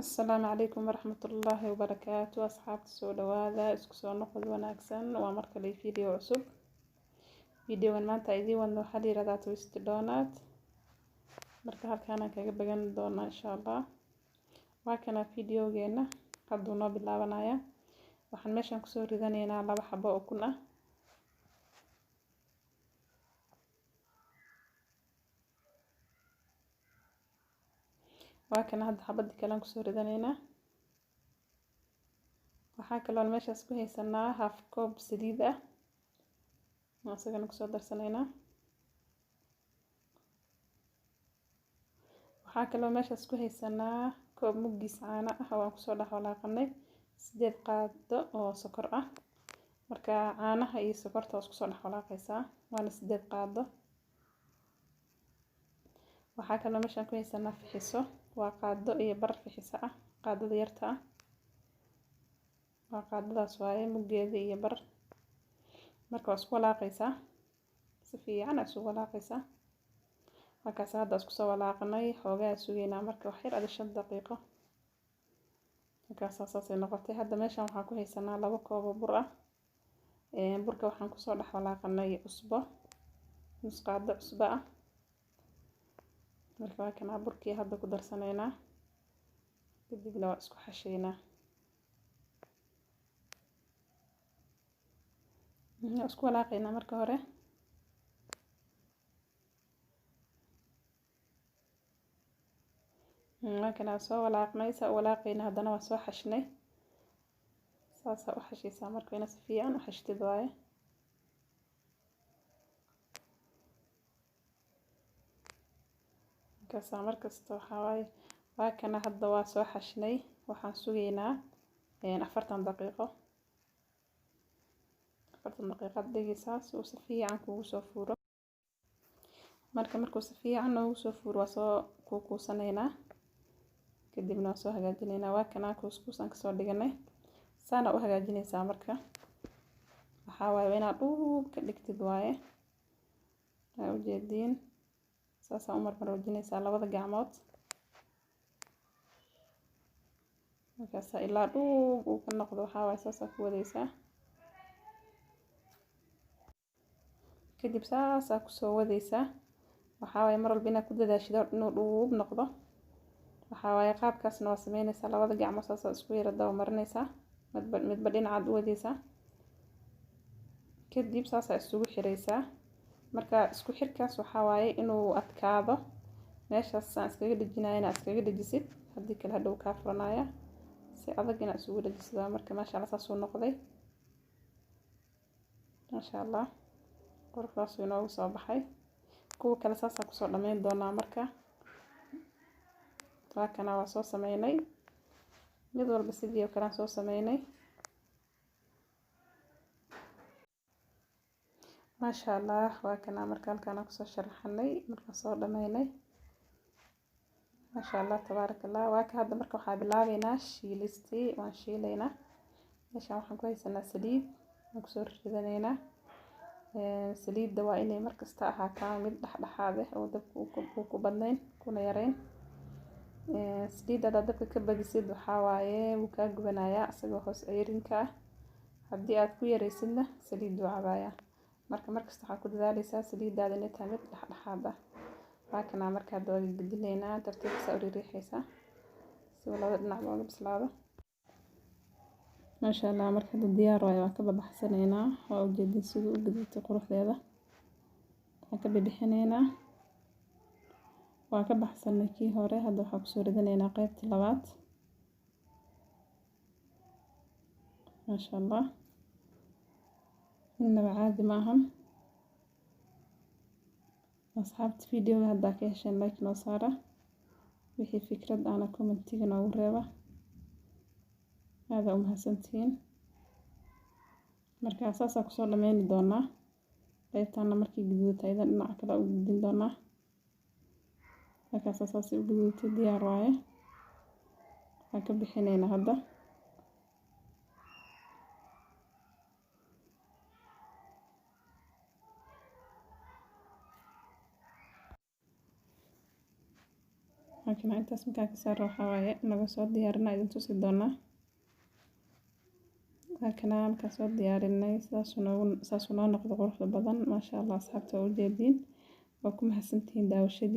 Asalaamu calaykum waraxmatullaahi wabarakaatu. Asxaabta, soo dhawaada, isku soo noqod wanaagsan. Waa mar kale video cusub. Videogan maanta idiin wadno waxaa la yihahdaa twist donut. Marka halkaanaan kaga bagan doonaa, insha Allah. Waa kana videogeena, hadduu noo bilaabanaya. Waxaan meeshan kusoo ridanaynaa laba xabo oo ukun ah. Waa kana, hadda xabadii kalean kusoo ridanaynaa. Waxaa kaloon meeshaas ku haysanaa half koob saliid ah, isagana kusoo darsanaynaa. Waxaa kaloo meeshaas ku haysanaa koob muggiis caano ah oo aan kusoo dhex walaaqanay 8 qaado oo sokor ah. Marka caanaha iyo sokorta waa isku soo dhex walaaqaysaa, waana 8 qaado. Waxaa kaloo meeshaan ku haysanaa fixiso, waa qaado iyo bar fixiso ah, qaadada yarta ah, waa qaadadaas waaye muggeeda iyo bar. Marka waa isku walaaqaysaa, si fiican aa isugu walaaqaysaa. Markaas hadda isku soo walaaqnay, xoogaa sugeynaa marka wax yar, adi 5 daqiiqo. Markaasaa saasay noqotay. Hadda meeshan waxaan ku haysanaa 2 koob oo bur ah. Burka waxaan kusoo dhex walaaqanay cusbo, nus qaado cusbo ah. Marka waa kanaa burkii, hadda ku darsanaynaa, kadibna waa isku xashaynaa. Waa isku walaaqaynaa marka hore. Waa kanaa, soo walaaqnay. Saa u walaaqayna, haddana waa soo xashnay. Saasaa u xashaysaa marka, ina si fiican u xashtid waaye. Markaasaa markasta waxaa waaye, waa kana, hadda waa soo xashnay. Waxaan sugaynaa 40 daqiiqo. 40 daqiiqaad dhigaysaa si uu si fiican kugu soo fuuro. Marka markuu si fiican noogu soo fuuro, waa soo kuukuusanaynaa, kadibna waa soo hagaajinaynaa. Waa kanaa, kuuskuusaan kasoo dhiganay. Saana u hagaajinaysaa. Marka waxaa waaye waa inaad dhuub ka dhigtid waaye. Waa ujeediin, saasaa u marmaroojinaysaa labada gacmood. Markaasaa ilaa dhuub uu ka noqdo, waxaa waaye saasaa ku wadaysaa. Kadib saasaa kusoo wadaysaa. Waxaa waaye mar walba inaad ku dadaashid inuu dhuub noqdo. Waxaa waaye qaabkaasna waa sameynaysaa, labada gacmood saasaa isku yara daba marinaysaa, midba midba dhinacaad u wadaysaa. Kadib saasaa isugu xiraysaa. Marka isku xirkaas waxaa waaye inuu adkaado, meeshaas aan iskaga dhejinaya inaad iskaga dhejisid. Haddii kale hadhow kaa furanaya. Si adag inaad isugu dhejisid waa. Marka maasha Allah, saasuu noqday. Maasha Allah, quruxdaasuu inoogu soo baxay. Kuwa kale saasaa kusoo dhameyn doonaa. Marka waa kana, waa soo sameynay. Mid walba sidii oo kale aan soo sameynay. Maasha Allah, waa kana. Marka halkaan aan kusoo sharaxanay, markaan soo dhameynay. Maasha Allah, tabaaraka Allah. Waa ka hadda. Marka waxaa bilaabeynaa shiilistii, waan shiilaynaa. Meeshaan waxaan ku haysanaa saliid, waan kusoo ridanaynaa. Saliidda waa inay markasta ahaataa mid dhexdhexaad ah oo dabka uu ku badnayn kuna yareyn. Saliidda haddaad dabka ka badisid, waxaa waaye wuu kaa gubanayaa isagoo hoos ceyrinka ah. Haddii aad ku yareysidna, saliid wuu cabayaa. Marka markasta waxaa ku dadaaleysaa saliiddaada inay tahay mid dhexdhexaad ah. Waa kanaa. Marka hadda waa gedinaynaa, tartiibkiisa u riixaysaa si uu labada dhinac looga bislaado. Maasha Allah, marka hadda diyaar waaye, waa ka babaxsanaynaa. Waa ujeedin siduu u gaduutay, quruxdeeda. Waan ka bibixinaynaa. Waa ka baxsanay kii hore, hadda waxaa kusoo ridanaynaa qaybtii labaad. Maasha Allah, innaba caadi ma ahan. Asxaabta, videoga haddaa ka hesheen, like noo saara. Wixii fikrad aana commentiga noogu reeba. Aada u mahadsantihiin. Marka saasaa kusoo dhameyni doonaa. Qaybtaana markii gaduudatay, ayada dhinaca kale u gudbin doonaa. Markaasaa saasay u gaduudatay, diyaar waaye, waan ka bixinaynaa hadda. Laakiin intaas markaan ka saaro, waxaa waaye naga soo diyaarinaa, idin tusi doonaa. Laakiin markaan soo diyaarinay, saasuu noo noqdo quruxda badan, maasha Allah. Asxaabta, waa ujeediin, waa ku mahadsantihiin daawashadii.